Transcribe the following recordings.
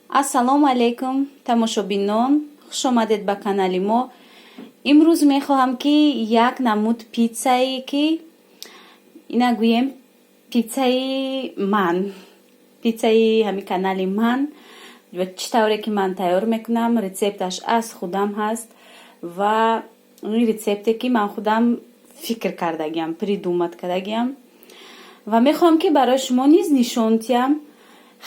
Ассалому алайкум, тамошобинон, хушомадед ба канали мо. Имрӯз мехоҳам, ки як намуд питсае, ки ина гӯем, питсаи ман, питсаи ҳамин канали ман ва чӣ тавре ки ман тайёр мекунам, рецепташ аз худам ҳаст ва ин рецепте, ки ман худам фикр кардагиам, придумать кардагиам ва мехоҳам, ки барои шумо низ нишон диҳам.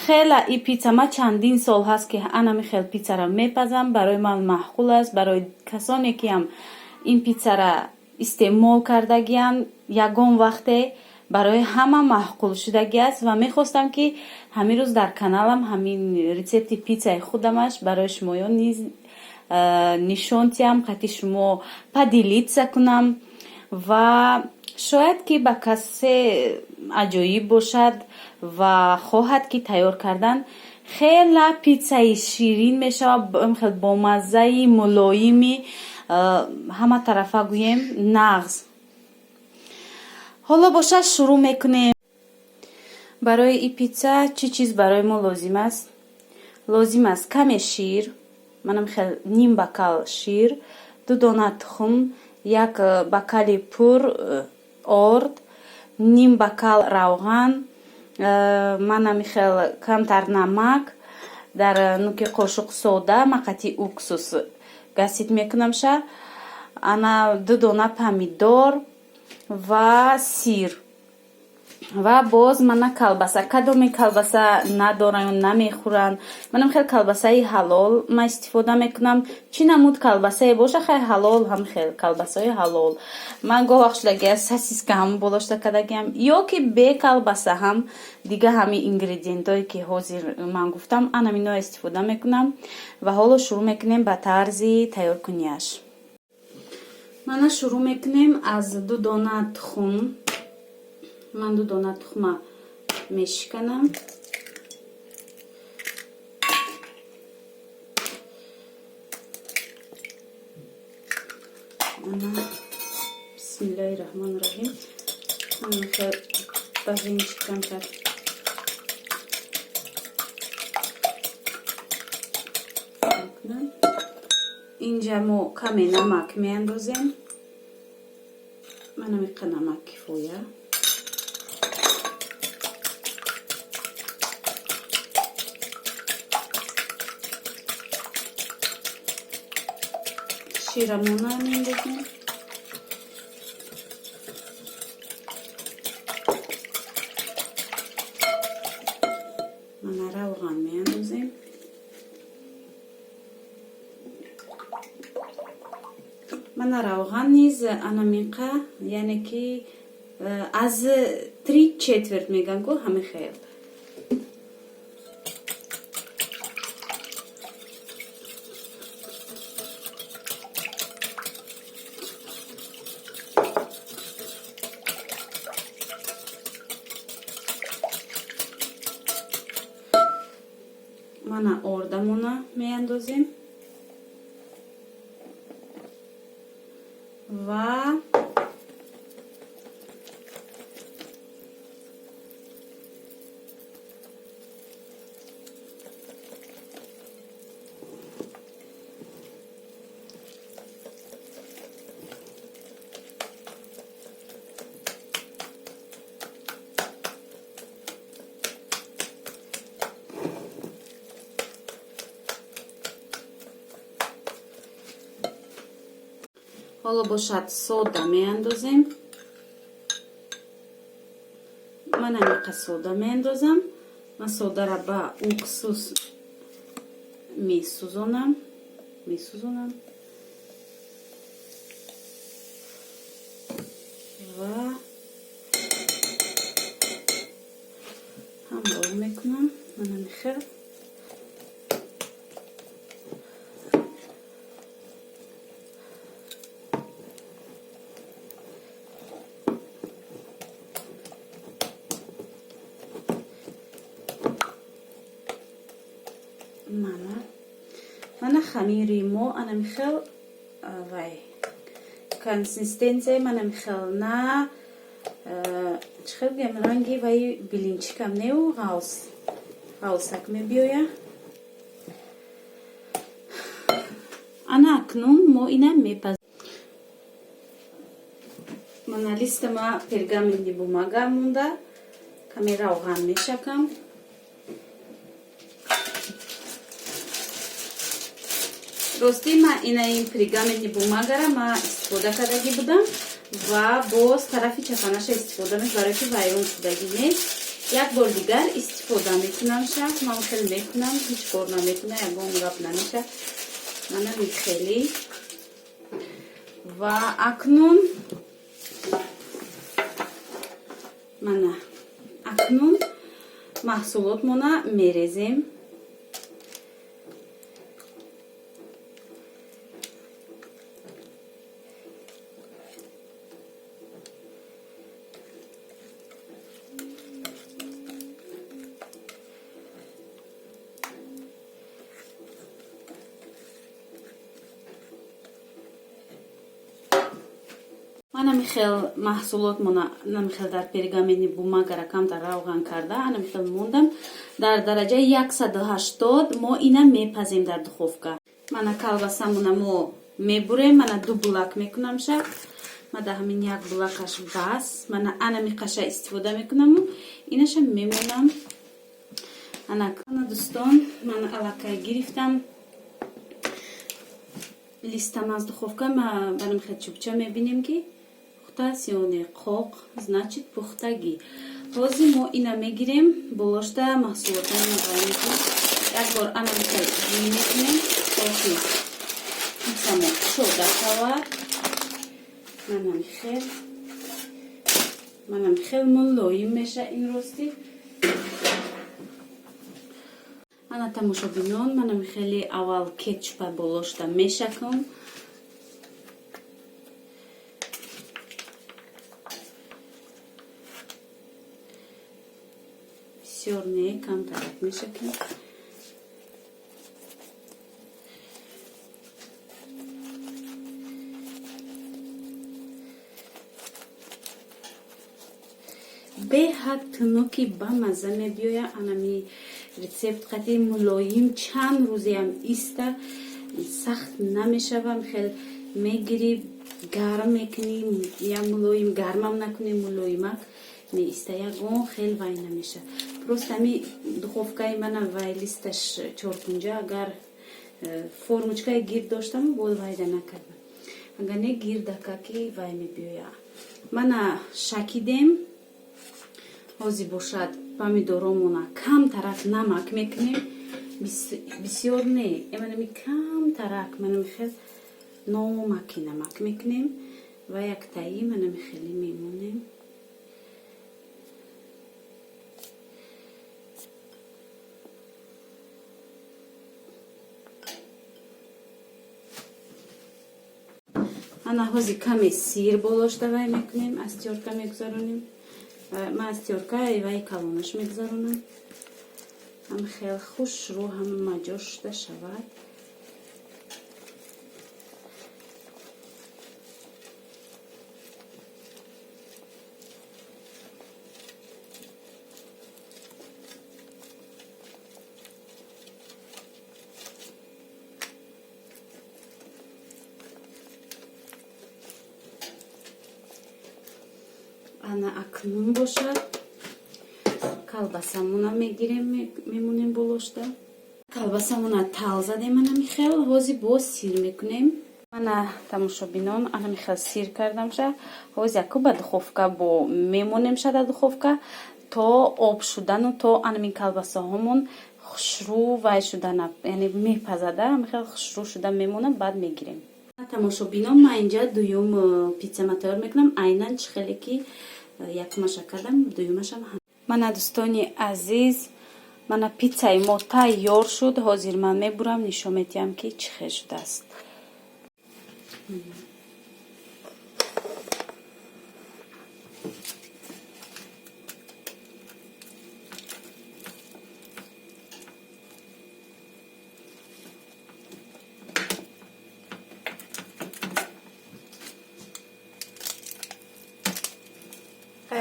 Хела и питса ман чандин сол ҳаст, ки анами хел питсаро мепазам, барои ман маъқул аст, барои касоне ки ҳам ин питсара истеъмол кардагианд ягон вақте, барои ҳама маъқул шудагӣ аст. Ва мехостам, ки ҳамин рӯз дар каналам ҳамин рецепти питсаи худамаш барои шумоён низ нишон диҳам, қати шумо поделиться кунам ва шояд ки ба касе аҷоиб бошад ва хоҳад, ки тайёр кардан. Хела питсаи ширин мешавад, хел бомаззаи мулоими, ҳама тарафа гӯем, нағз. Ҳоло бошад, шурӯъ мекунем. Барои и питса чӣ чиз барои мо лозим аст? Лозим аст каме шир, манам хел ним бокал шир, 2 дона тухм, як бокали пур орд, ним бокал равған, манами хел камтар намак, дар нуки қошуқ сода, мақати уксус гасид мекунамша, ана 2 дона помидор ва сир ва боз мана колбаса. Кадоме колбаса надоранд, намехӯранд, манам хел колбасаи ҳалол ман истифода мекунам. Чӣ намуд колбасае боша, хай, ҳалол, ҳам хел колбасаи ҳалол. Ман гоҳ вақт шудагия сосиска ҳам болошта кардагиам ё ки бе колбаса ҳам дига ҳами ингредиентое, ки ҳозир ман гуфтам, анаминоа истифода мекунам. Ва ҳоло шурӯъ мекунем ба тарзи тайёркунияш. Мана, шурӯъ мекунем аз 2 дона тухм. Ман 2 дона тухма мешиканам. Бисмиллаҳи раҳмони раҳим. Ба венчик камтар мекунам. Инҷа мо каме намак меандозем, манамиқа намак кифоя. Ширамона меандозем. Мана, равған меандозем. Мана, равған низ анамиқа, яъне ки аз три четверть меган ку, ҳами хел. Мана, ордамона меандозем ва ҳоло бошад, сода меандозем. Ман амиқа сода меандозам. Ман содара ба уксус месӯзонам ва ҳамроҳ мекунам манамихел. Мана, хамири мо анамихел, вай, консистенсияи манамихел, на чӣ хел гӯям, ранги вай блинчикам неу, ғавс ғавсак мебиёя. Акнун мо ина мепазем. Мана листама пергаментный бумага монда, каме равған мешакам. Ростӣ, ма ина ин пергаментный бумагара ма истифода кардагӣ будам ва боз тарафи чапанаша истифода меш, барое ки вайрон шудагӣ нест. Як бор дигар истифода мекунамша. Ман хеле мекунам, ҳеҷ кор намекуна, ягон гап намеша. Мана михелӣ. Ва акнун, мана, акнун маҳсулотмона мерезем. Мана михел маҳсулотмона намихел дар пергаментный бумагара камтар равған карда, анамихел мондам. Дар дараҷаи 180 мо ина мепазем дар духовка. Мана колбасамона мо мебурем. Мана ду булак мекунамша. Ма да ҳамин як булакаш бас. Мана анами қаша истифода мекунаму инаша мемонам. Ана, дӯстон, ман аллакай гирифтам листам аз духовка. Ма барамихел чӯбча мебинем, ки пухтааст ё не. Қоқ, значит, пухтагӣ. Ҳозир мо ина мегирем, болошта маҳсулотамона вай мекунем. Як бор анамихел ҷӯй мекунем, то ки пиццамо кушода шавад. Манамихел, манамихел мулоим меша ин, ростӣ. Ана, тамошобинон, манам хеле аввал кетчупа болошта мешакам. Бисёр не, камтарак мешакем. Беҳад тунуки бамазза мебиёя анами рецепт қати, мулоим, чанд рӯзеам иста, сахт намешавам. Хел мегирӣ, гарм мекунӣ, я мулоим гармам накунӣ, мулоимак меиста, ягон хел вай намеша. Просто ами духовкаи мана вай листаш чоркунҷа, агар формочкаи гирд доштаму бо вайда накардам, агар не, гирдакаки вай мебиёя. Мана шакидем. Ҳозир бошад, помидоромона камтарак намак мекунем, бисёр не, эманами камтарак, манами хел номаки намак мекунем ва яктаи манами хеле мемонем. Ана, ҳозир каме сир болошта вай мекунем, аз тёрка мегузаронем. Ман аз тёрка вай калонаш мегузаронам. Ҳам хел хушрӯ ҳама ҷо шуда шавад. Ана, акнун бошад, колбасамона мегирем, мемонем болошта. Колбасамона тал задем, ана михел. Ҳозир боз сир мекунем. Мана, тамошобинон, ана михел сир кардамша. Ҳозир яку ба духовка бо мемонемша, дар духовка то об шудану то анамин колбасаҳомон хушрӯ вай шудана, яъне мепазада, михел хушрӯ шуда мемонад, баъд мегирем. Тамошобинон, ман инҷа дуюм питсама тайёр мекунам, айнан чӣ хеле ки якумаша кардам, дуюмашам. Мана, дӯстони азиз, мана питсаи мо тайёр шуд. Ҳозир ман мебурам, нишон медиҳам, ки чӣ хел шудааст.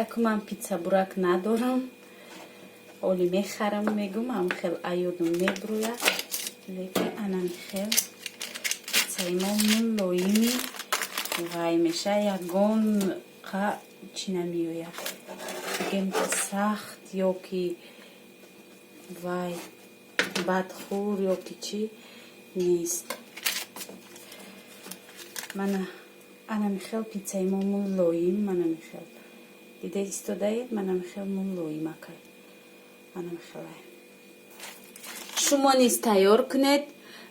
Яку ман питсабурак надорам, оли мехарам, мегум, ам хел аёдум мебурӯяд, лекин анами хел питсамон. Пиццаи мо мулоими вай меша, ягон қа чӣ намеояд, бигем сахт ё ки вай бадхӯр ё ки чӣ нест. Мана анамихел пиццаи мо мулоим, манамихел дида истодаед, манамихел мулоимакай, анамихелай. Шумо низ тайёр кунед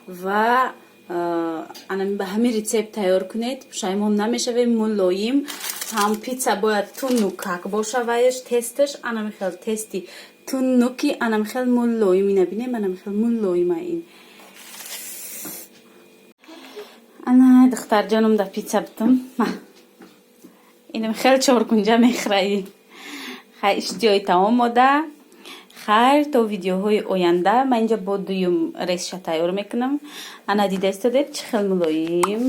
ва ба ҳамин рецепт тайёр кунед, пушаймон намешавед. Мулоим ҳам пицца бояд тунукак боша, ваеш тесташ анамихел тести тунуки, анамихел мулоим. Ина бинем, анамихел мулоима ин. Ана духтарҷонум да пицца бутум, инам хел чоркунҷа мехӯраи. Хай, иштиҳои таом мода. Хайр, то видеоҳои оянда. Ман инҷа бо дуюм резша тайёр мекунам. Ана дида истодед, чӣ хел мулоим,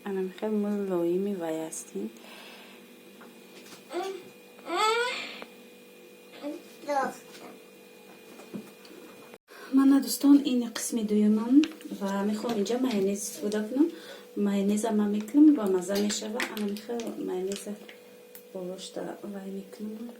анам хел мулоими вай ҳастин. Мана, дӯстон, ин қисми дуюмам ва мехоҳам инҷа майонез истифода кунам. Майонеза ман мекунам, ба мазза мешава. Ана мехел майонеза болошта вай мекунам.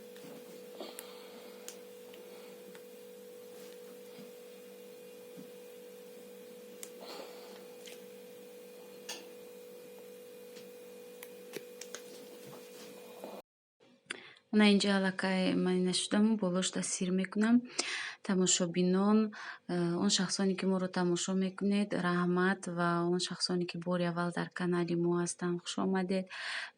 Ана инҷа аллакай майна шудаму болошта сир мекунам. Тамошобинон, он шахсоне ки моро тамошо мекунед, раҳмат, ва он шахсоне ки бори аввал дар канали мо ҳастанд, хуш омадед.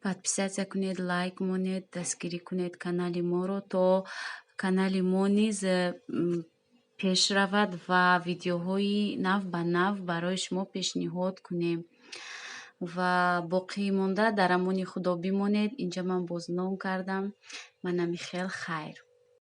Подписаться кунед, лайк монед, дастгирӣ кунед канали моро, то канали мо низ пеш равад ва видеоҳои нав ба нав барои шумо пешниҳод кунем. Ва боқӣ монда дар амони Худо бимонед. Инҷа ман боз нон кардам. Манами хел, хайр.